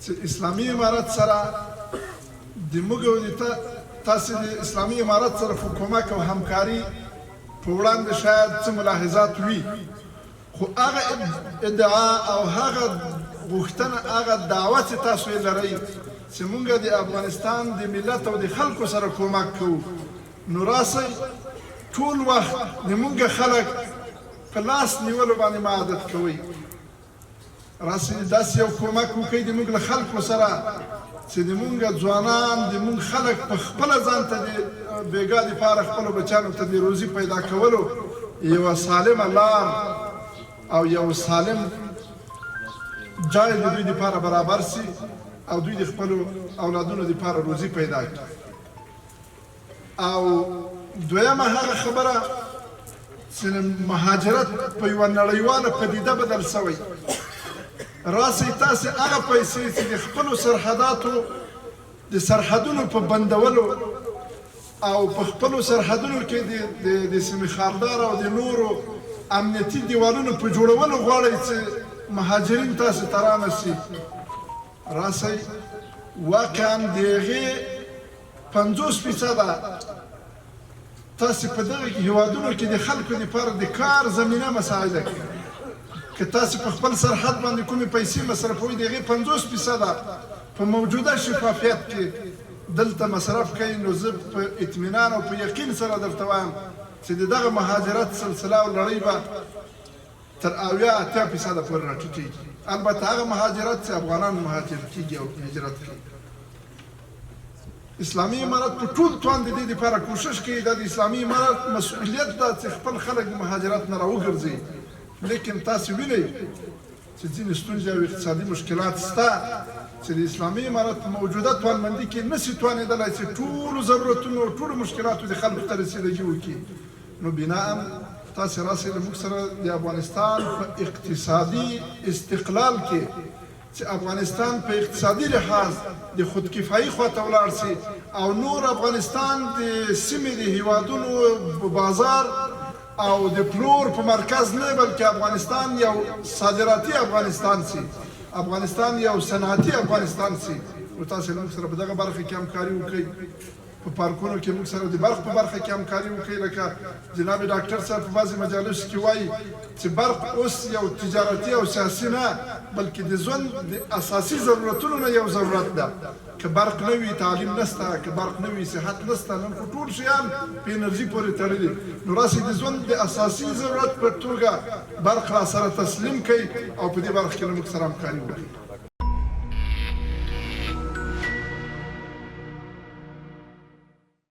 چې اسلامي امارت سره د موږ او د تاسې د اسلامي امارت سره په کومک او همکاري په وړاندې شاید څه ملاحظات وي، خو هغه ادعا او هغه غوښتنه، هغه دعوه چې تاسو یې لرئ چې موږ د افغانستان د ملت او د خلکو سره کومک کوو، نو راسئ ټول وخت د موږ خلک په لاس نیولو باندې مه عادت کوئ. راسئ داسې یو کومک وکړئ د موږ له خلکو سره چې د موږ ځوانان، د موږ خلک په خپله ځان ته د بیګا دپاره خپلو بچیانو ته د روزي پیدا کولو یوه سالمه لار او یو سالم جای د دوی دپاره برابر سي او دوی د خپلو اولادونو دپاره روزي پیدا کړي. او دویمه هغه خبره چې مهاجرت په یوه نړیواله پدیده بدل شوی، راسئ تاسې هغه پیسې چې د خپلو سرحداتو د سرحدونو په بندولو او په خپلو سرحدونو کې د سیمې خاردار او د نورو امنیتي دیوالونو په جوړولو غواړئ چې مهاجرین تاسې ته رانه شي، راسئ واقعا د هغې 50 فیصده تاسې په دغه هیوادونو کې د خلکو لپاره د کار زمینه مساعده کړئ. که تاسې په خپل سرحد باندې کومې پیسې مصرفوئ، د هغې 50 فیصده په موجوده شفافیت کې دلته مصرف کړئ، نو زه په اطمینان او په یقین سره درته وایم چې د دغه مهاجرت سلسله او لړۍ به تر 70 80 فیصده پورې راټیټېږي. البته هغه مهاجرت چې افغانان مهاجر کېږي او هجرت کوي. اسلامي امارت په ټول توان د دې لپاره کوشش کوي، دا د اسلامي امارت مسؤلیت ده چې خپل خلک د مهاجرت نه راوګرځي، لیکن تاسې وینئ چې ځینې ستونزې او اقتصادي مشکلات شته چې د اسلامي امارت په موجوده توانمندي کې نسي توانېدلی چې ټولو ضرورتونو او ټولو مشکلاتو د خلکو ته رسیدګي وکړي. نو بناء تاسې راسئ له موږ سره د افغانستان په اقتصادي استقلال کې چې افغانستان په اقتصادي لحاظ د خودکفایي خواته ولاړ سي او نور افغانستان د سیمې د هیوادونو په بازار او د پلور په مرکز نه، بلکې افغانستان یو صادراتي افغانستان سي، افغانستان یو صنعتي افغانستان سي، نو تاسې له موږ سره په دغه برخه کې همکاري وکړئ. په پارکونو کې موږ سره د برق په برخه کې همکاري وکړئ، لکه جناب ډاکټر صاحب په بعضې مجالسو کې وايي چې برق اوس یو تجارتي او سیاسي نه، بلکې د ژوند د اساسي ضرورتونو نه یو ضرورت ده. که برق نه وي تعلیم نشته، که برق نه وي صحت نشته، نن خو ټول شیان په انرژي پورې تړلي. نو راسئ د ژوند د اساسي ضرورت په توګه برق راسره تسلیم کړئ او په دې برخه کې له موږ سره همکاري وکړئ.